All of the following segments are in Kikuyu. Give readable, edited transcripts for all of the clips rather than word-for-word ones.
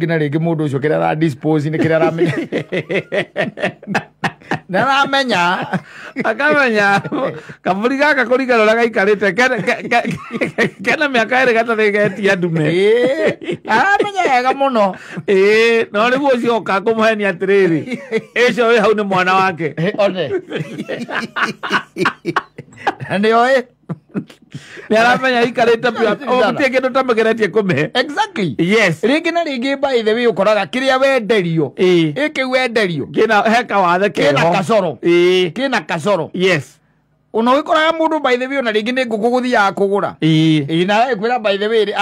Na rĩngĩ mũndũ ũcio kĩrĩa ara dispose nĩ kĩrĩa aramenya. Nĩ aramenya. Akamenya kaburi gaka kũringana ũrĩa gaikarĩte kena mĩaka 2 gatarĩ getia ndume. Ĩĩ, aramenya wega mũno. Ĩĩ, no rĩu ũcio oka kũmũhenia atĩrĩrĩ, ũcio wĩ hau nĩ mwana wake. One. Na nĩ oĩ. Nĩ aramenya ikarĩte biũ, gũtirĩ kĩndũ tamũgeretie kũmĩhe. Exactly. Yes. Rĩngĩ na rĩngĩ by the way ũkoraga kĩrĩa wenderio. Ĩĩ. Ĩ kĩu wenderio. Kĩna he kawathe keho. Kĩna kacoro. Ĩĩ. Kĩna kacoro. Yes. Ona ũgĩkoraga mũndũ by the way ona rĩngĩ nĩ ngũkũ gũthiaga kũgũra. Ĩĩ. Ĩĩ, na agĩkwĩra by the way rĩ,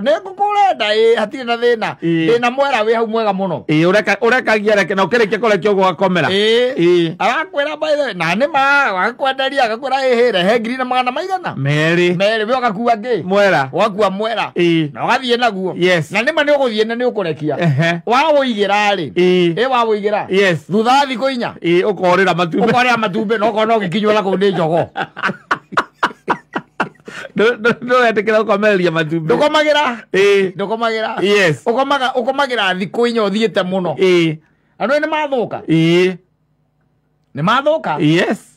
nĩ ngũkũ ũrenda, ĩĩ, hatirĩ na thĩna. Ĩĩ. Ndĩna mwera wĩ hau mwega mũno. Ĩĩ, ũrekagia reke na ũkĩrĩkia kũrekia ũguo ũgakomera. Ĩĩ. Ĩĩ. Arakwĩra by the way, na nĩ ma, agakwenderia, agakwĩra ĩhĩ, rehe ngiri na magana maigana. 2. 2, we ũgakua ngĩ? Mwera. Ũgakua mwera. Ĩĩ. Na ũgathiĩ naguo. Yes. Na nĩ ma nĩ ũgũthiĩ na nĩ ũkũrekia. Ehe. Waũigĩra rĩ. Ĩĩ. Ĩ waũigĩra. Yes. Thutha wa thikũ 4. Ĩĩ, ũkorĩra matumbĩ. Ũkorĩra matumbĩ na ũkona ũgĩkinywo na kũu nĩ njogo. Ndũretĩkĩra gũkomereria matumbĩ. Ndũkomagĩra. Ĩĩ. Ndũkomagĩra. Yes. Ũkomagĩra thikũ 4 ũthiĩte mũno. Ĩĩ. Andũ nĩ mathũka. Ĩĩ. Nĩ mathũka. Yes.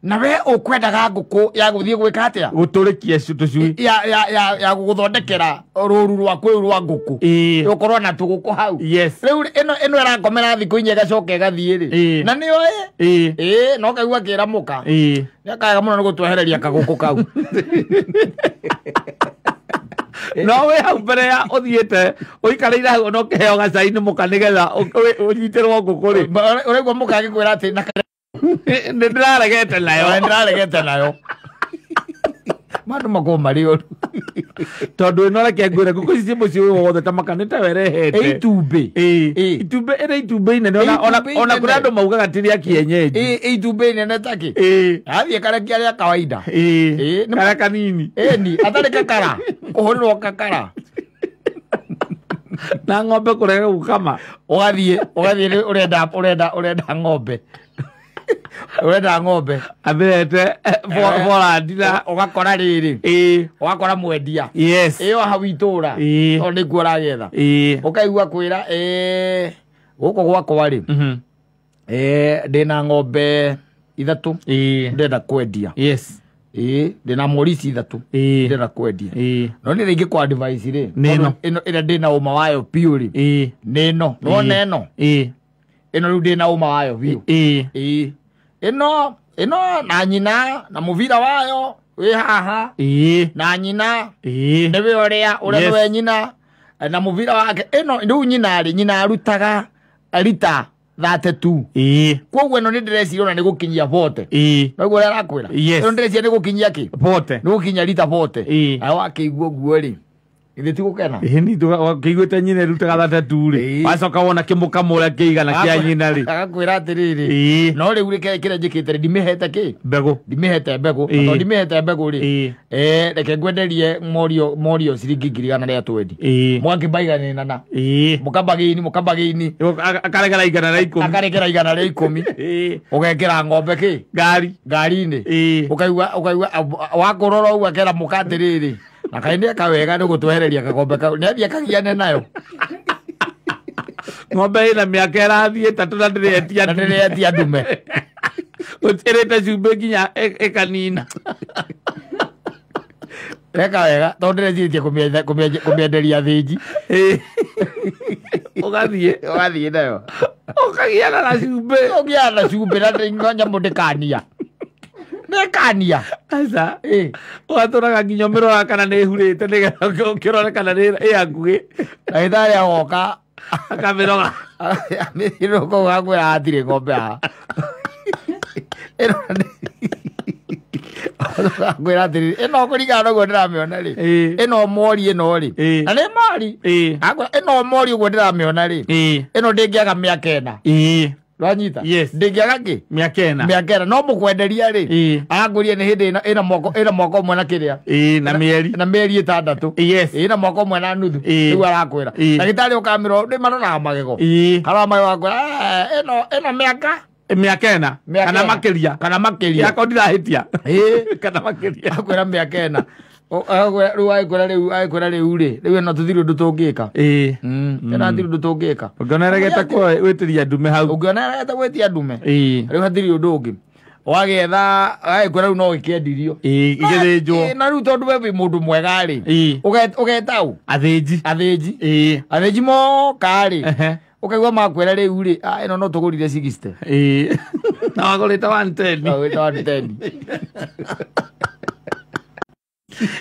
Na we ũkwendaga ngũkũ ya gũthiĩ gwĩka atĩa? Gũtũrĩkia tũcui. Ya gũgũthondekera rũru rwaku rũu rwa ngũkũ. Ĩĩ. Ũkorwo na tũgũkũ hau. Yes. Rĩu ĩno ĩrakomera thikũ 4 ĩgacoka ĩgathiĩ rĩ. Ĩĩ. Na nĩyo ĩ? Ĩĩ. Ĩĩ, no kaigua akĩra mũka. Ĩĩ. Nĩ akaga mũno nĩ gũtwehereria kagũkũ kau. No wĩ hau mbere ya ũthiĩte ũikarĩire hau no kĩheo gacai nĩ mũka nĩgetha ũnyitĩrwo ngũkũ rĩ. Ũraigua mũka agĩkwĩra atĩ na Nĩ ndĩraregete nayo. Nĩ ndĩraregete nayo. Mandũ makorwo marĩ oru. Tondũ ĩno reke ngwĩre ngũkũ ici ciĩ mũciĩ ũyũ wothe ta maka nĩ ta werehete. Ĩ itumbĩ. Ĩĩ. Ĩĩ. Itumbĩ ĩrĩ itumbĩ inene Ĩ itumbĩ ona kũrĩ inene. andũ maugaga ti rĩa kienyeji. Ĩ itumbĩ inene ta kĩ? Ĩĩ. Athiĩ karekia rĩa kawaida. Ĩĩ. Ĩĩ, nĩ Karĩa kanini. Ĩni, atarĩ kakara. Kũhũrĩrwo kakara. Na ng'ombe kũrega gũkama. Ũgathiĩ rĩ, ũrenda ng'ombe. Ũrenda ng'ombe. Amĩrete Borandi na Ũgakora rĩrĩ. Ĩĩ. Ũgakora mwendia. Yes. Ĩyo hau itũra. Ĩĩ. Tondũ nĩkuo ũragetha. Ĩĩ. Ũkaigua kwĩra, gũkũ gwakwa rĩ, ndĩna ng'ombe 3. Ĩĩ. Ndĩrenda kwendia. Yes. Ĩĩ, ndĩna mori ici 3. Ĩĩ. Ndĩrenda kwendia. Ĩĩ. No nĩ rĩngĩ kwa advice rĩ, Nĩ ĩno. tondũ ĩno ĩrĩa ndĩna ũma wayo biũ rĩ, Ĩĩ. nĩ ĩno. Nĩwona ĩno? Ĩĩ. Ĩno rĩu ndĩna ũma wayo biũ. Ĩĩ. Ĩĩ. Ĩno na nyina na mũbira wayo wĩ haha. Ĩĩ. Na nyina Ĩĩ. nĩwe ũrĩa Yes. nĩwe nyina na mũbira wake. Ĩno rĩu nyina rĩ, nyina arutaga rita 32. Ĩĩ. Koguo ĩno nĩ ndĩreciria ona nĩ gũkinyia 40. Ĩĩ. Noguo ũrĩa arakwĩra? Yes. Ĩno ndĩreciria nĩ gũkinyia kĩ? 40. Nĩ gũkinyia rita 40. Ĩĩ. Nawe wakĩigua ũguo rĩ, githĩ ti gũkena? Ĩĩ, nĩ wakĩiguĩte nyina ĩrutaga 32 rĩ. Ĩĩ. Wacoka wona kĩmũkamo ũrĩa kĩigana kĩa nyina rĩ. Agakwĩra atĩrĩrĩ. Ĩĩ. No rĩu rĩ, kĩrĩa njĩkĩte rĩ, ndimĩhete kĩ? Mbegũ. Ndimĩhete mbegũ. Ĩĩ. Tondũ ndimĩhete mbegũ rĩ. Ĩĩ. Reke ngwenderie morio ciringi ngiri igana rĩa twendi. Ĩĩ. Mwakĩmbaiganĩnana. Ĩĩ. Mũkambagĩini, mũkambagĩini. Akaregera 110. Akaregera 110. Ĩĩ. Ũgekĩra ng'ombe kĩ? Ngari. Ngari-inĩ. Ĩĩ. Ũkaigua, wakũrora ũguo akera mũka atĩrĩrĩ. Na kaĩ nĩ eka wega nĩ gũtwehereria kagombe kau. Nĩ athiĩ akagiane nayo. Ng'ombe ĩna mĩaka ĩrathiĩ 3 na ndĩretia Na ndĩretia ndume. Ũtĩrĩte cumbĩ nginya ĩkanina. Eka wega, tondũ ndĩrecirĩtie kũmĩenderia thĩnji. Ĩĩ. Ũgathiĩ. Ũgathiĩ nayo. Ũkagiana na cumbĩ. Ũgiana na cumbĩ na nyamũ ndĩkania. Nĩkania. Aca. Ĩĩ. Ũgatũraga nginya ũmĩroraga kana nĩ ĩhurĩte nĩgetha ũkĩrore kana nĩ ĩ hakuhĩ. Ndagĩtarĩ agoka. Akamĩrora. Amĩrora kũu agakwĩra hatirĩ ng'ombe haha. Ĩno nĩ Akwĩra atĩrĩrĩ, ĩno kũringana na ũguo ndĩramĩona rĩ. Ĩĩ. Ĩno mori ĩno rĩ. Ĩĩ. Na nĩ mori. Ĩĩ. Akwĩra ĩno mori ũguo ndĩramĩona rĩ. Ĩĩ. Ĩno ndĩngĩaga mĩaka 4. Ĩĩ. Ndwanyita? Yes. Ndĩngĩaga kĩ? Mĩaka 4. Mĩaka 4. No mũkwenderia rĩ. Ĩĩ. Arangũria nĩ hĩndĩ ĩna mwaka ũmwe na kĩrĩa. Ĩĩ, na mĩeri. Na mĩeri 6. Yes. Ĩĩ, na mwaka ũmwe na nuthu. Ĩĩ. Rĩu arakwĩra. Ĩĩ. Ndagĩtarĩ ũkamĩrora, nĩ maroraga magego. Ĩĩ. Karora magego akwĩra, ĩno mĩaka. Mĩaka 4. Mĩaka Kana ĩna. makĩria. Kana makĩria. Yakwa ndirahĩtia. Ĩĩ. Kana makĩria. Akwĩra mĩaka 4. Rĩu agĩkwĩra rĩu agĩkwĩra rĩu rĩ rĩu ĩno tũtirĩ ũndũ tũngĩka. Ĩno hatirĩ ũndũ tũngĩka. Ũngĩona eregete gwĩtĩria ndume hau. Ũngĩona eregete gwĩtia ndume. Ĩĩ. Rĩu hatirĩ ũndũ ũngĩ. Wagĩetha agĩkwĩra rĩu no gĩkĩendirio. Ĩĩ, gĩthĩnjwo. Na rĩu tondũ we wĩ mũndũ mwega rĩ. Ĩĩ. Ũgeta ũ? Athĩnji. Athĩnji. Ĩĩ. Athĩnji moka rĩ. Ehe. Ũkaigua makwĩra rĩu rĩ, "Ah, ĩno no tũgũrire 60." Ĩĩ. Na wagũrĩte 110. Wagũrĩte 110.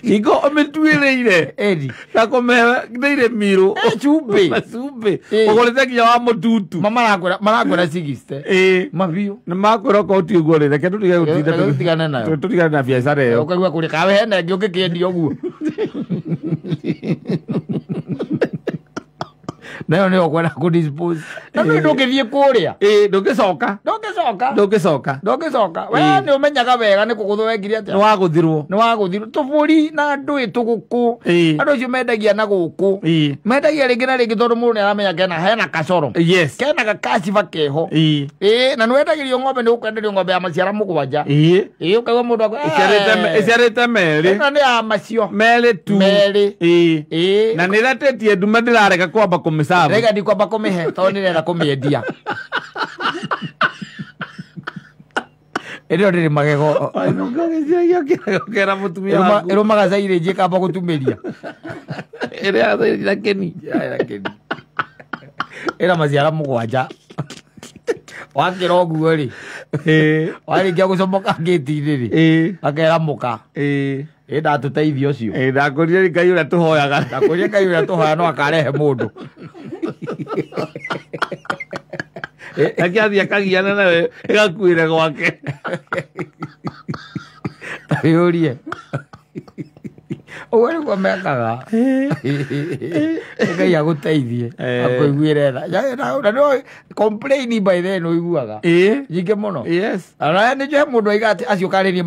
Hingo ũmĩtuĩrĩire. Ĩni. Na kũmĩhe ndĩire mirũ. Cumbĩ. Na cumbĩ. Ĩĩ. Ũgũrĩte nginya wa mũtutu. Ma marakwĩra 60. Ĩĩ. Mabiũ. Nĩ makwĩra okorwo ti ũguo rĩ, reke tũtige gũtinda Reke tũtigane nayo. Tũtigane na biacara ĩyo. Ũkaigua kũrĩa kawe hena ĩngĩ ũngĩkĩendia ũguo. Nayo nĩyo ũkwenda kũ dispose. Na ndũĩ ndũngĩthiĩ kũrĩa. Ĩĩ, ndũngĩcoka. Ndũngĩcoka. Ndũngĩcoka. Ndũngĩcoka. We Ĩĩ. nĩ ũmenyaga wega nĩ kũgũthwo wekire Nĩ atĩa. wagũthirwo. Nĩ wagũthirwo. Tũbũri na ndũĩ tũgũkũ. Ĩĩ. Andũ acio mendagia na gũkũ. Ĩĩ. Mendagia rĩngĩ na rĩngĩ tondũ mũndũ nĩ aramenya kena hena kacoro. Yes. Kena gakaciba keho. Ĩĩ. Ĩĩ, na nĩ wendagĩrio ng'ombe nĩ ũkwenderio ng'ombe ya maciara mũgwanja. Ĩĩ. Ĩĩ, ũkaigua mũndũ akwa, Ĩciarĩte merĩ. Ĩno nĩ ya macio. Merĩ tu. Merĩ. Ĩĩ. Ĩĩ. Na nĩ ĩretĩtie ndume ndĩrarega kwamba kũmĩcabu. Ndĩraiga ndikwamba kũmĩhe tondũ nĩrenda kũmĩendia. Ĩno ndĩrĩ magego. Ũkera mũtumia waku. Ĩrũmaga cairĩnji ĩkamba gũtumĩria. Ĩrĩa cairĩnji na kĩni. Ĩna maciara mũgwanja. Wakĩra ũguo rĩ. Ĩĩ. Warĩkia gũcomoka ngĩti-inĩ rĩ. Ĩĩ. Akera mũka. Ĩĩ. Ĩ ndatũteithia ũcio. Ĩĩ, ndakũrire Ngai ũrĩa tũhoyaga. Ndakũrire Ngai ũrĩa tũhoya no akarehe mũndũ. Nake athiĩ akagiana nawe ĩgakuĩre gwake. Wĩyũrie. Ũguo nĩguo mekaga. Ngai agũteithie. Akũiguĩre tha. Na no complain by then ũiguaga. Ĩĩ. Nyingĩ mũno. Yes. Ona nĩ njũĩ mũndũ aiga atĩ acio karĩrie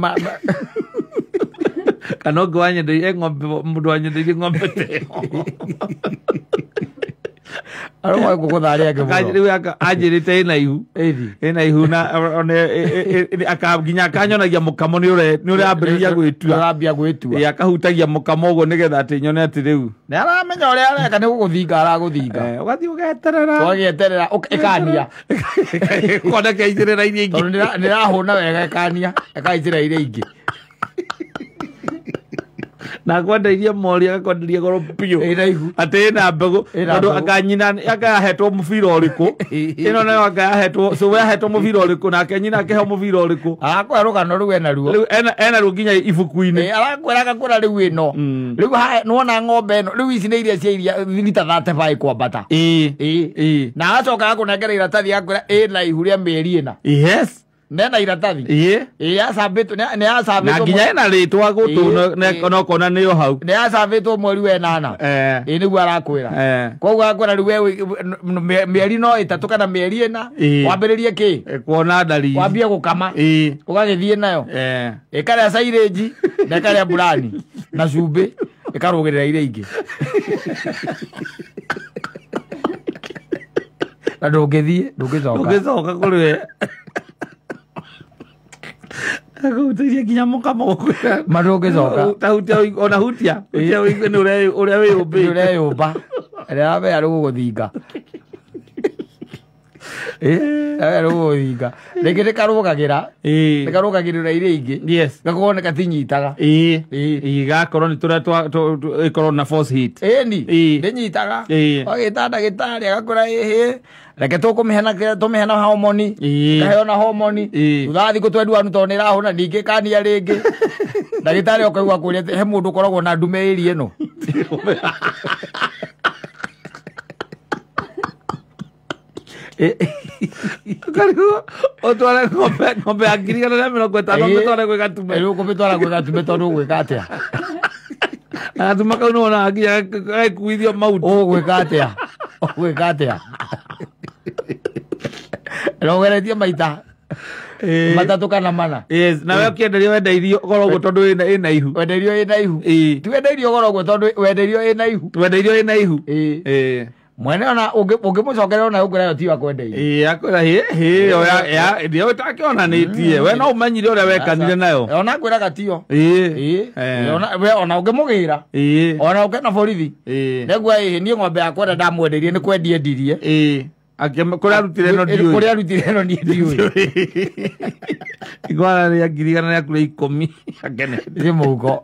Kana ũngĩ wanyendeirie ng'ombe mũndũ wanyendeirie ng'ombe ta ĩyo. Arĩa ngũgũtha arĩa angĩ mũno. Rĩu anjĩrĩte ĩna ihu. Ĩni. Ĩna ihu na nginya akanyonagia mũkamo nĩ ũrambĩrĩria gwĩtua. Ũrambia gwĩtua. Ĩĩ, akahutagia mũkamo ũguo nĩgetha atĩ nyone atĩ rĩu. Nĩ aramenya ũrĩa areka nĩ gũgũthinga aragũthinga. Ũgathiĩ ũgeterera. Ũgagĩeterera ĩkania. Koneka icĩrĩra iria ingĩ. Tondũ nĩ ĩrahũna wega ĩkania ĩkaicĩra iria ingĩ. Na akwendeirie mori agakwenderia goro biũ. Ĩna ihu. Atĩ ĩna mbegũ. Ĩna Tondũ mbegũ. anga nyina anga yahetwo mũbira ũrĩkũ. Ĩno nayo anga yahetwo cũwe yahetwo mũbira ũrĩkũ nake nyina akĩheo mũbira ũrĩkũ. Arakwĩra rũgano rũu ena ruo. Rĩu ena ruo nginya ibuku-inĩ. Arakwĩra agakwĩra rĩu ĩno. Rĩu nĩwona ng'ombe ĩno rĩu ici nĩ iria cia iria rita 35 kwambata. Ĩĩ. Ĩĩ. Ĩĩ. Na agacoka agakũnengera iratathi agakwĩra ĩna ihu rĩa mĩeri ĩna. Yes. Nena iratathi. Ĩĩ. Ĩĩ yacambĩtwo nĩ yacambĩtwo. Na nginya ĩna rĩtwa gũtũ no kona nĩyo hau. Nĩ yacambĩtwo mweri wa ĩnana. Ĩĩ nĩguo arakwĩra. Koguo arakwĩra rĩu we mĩeri no ĩtatũ kana mĩeri ĩna. Wambĩrĩrie kĩ? Kuona ndariri. Wambie gũkama. Ĩĩ. Ũgagĩthiĩ nayo. Ĩkarĩa cairĩnji na ĩkarĩa mburani na cumbĩ ĩkarũgĩrĩra iria ingĩ. Na ndũngĩthiĩ ndũngĩcoka. Ndũngĩcoka kũrĩ we. Agũteithia nginya mũkamo gũkwĩra. Ma ndũngĩcoka. Ta hutia ona hutia. Hutia ũigue nĩ ũrĩa wĩyũmbĩte. Nĩ ũreyũmba. Ĩrĩa aramenya nĩ gũgũthinga. Ĩĩ, nĩ gũgũthinga. Rĩngĩ nĩ karũgagĩra. Ĩĩ. Nĩ karũgagĩrĩra iria ingĩ. Yes. Gakorwo nĩ katinyitaga. Ĩĩ. Ĩĩ. Ĩĩ, gakorwo nĩ tũrĩa ĩkorwo na force hit. Ĩni. Ĩĩ. Ndĩnyitaga. Ĩĩ. Wagĩta ndagĩtarĩ agakwĩra ĩhĩ. Reke tũkũmĩhe tũmĩhe na homoni. Ĩĩ. Kaheo na homoni. Ĩĩ. Thutha wa thikũ 21 tondũ nĩ ĩrahũna ningĩ ĩkania rĩngĩ. Ndagĩtarĩ ũkaigua kũrĩa atĩ he mũndũ ũkoragwo na ndume ĩri ĩno. Ũkarigwo ũtware ng'ombe ya 150 ũmĩtware gwĩ gatume. Rĩu ũkũmĩtwara gwĩ gatume tondũ ũgwĩka atĩa? Na gatume kau nĩwonaga nginya gagĩkuithio mauti. Ũgwĩka atĩa? Ũgwĩka atĩa? Na ũgeretie maita matatũ kana mana. Yes, na we ũkĩenderio wendeirio goro ũguo tondũ ĩna ihu. Wendeirio ĩna ihu. Ĩĩ. Ti wendeirio goro ũguo tondũ wendeirio ĩna ihu. Wendeirio ĩna ihu. Ĩĩ. Ĩĩ. Mwene ona ũngĩmũcokerera ona ũkwĩra ĩyo tiyo akwendeirie. Ĩĩ akwĩra hĩ hĩ ĩyo ya ĩyo ĩtakĩonanĩtie we no ũmenyire ũrĩa wekanire nayo. Ona akwĩraga tiyo. Ĩĩ. Ĩĩ. Ona we ona ũngĩmũgĩra. Ĩĩ. Ona ũke na borithi. Ĩĩ. Nĩguo ĩĩ niĩ ng'ombe yakwa ĩrĩa ndamwendeirie nĩ kwendia endirie. Ĩĩ. Kũrĩa arutire ĩno ndiũĩ. Kũrĩa arutire ĩno niĩ ndiũĩ. Igwana rĩa 110,000 akenete. Thiĩ mũhuko.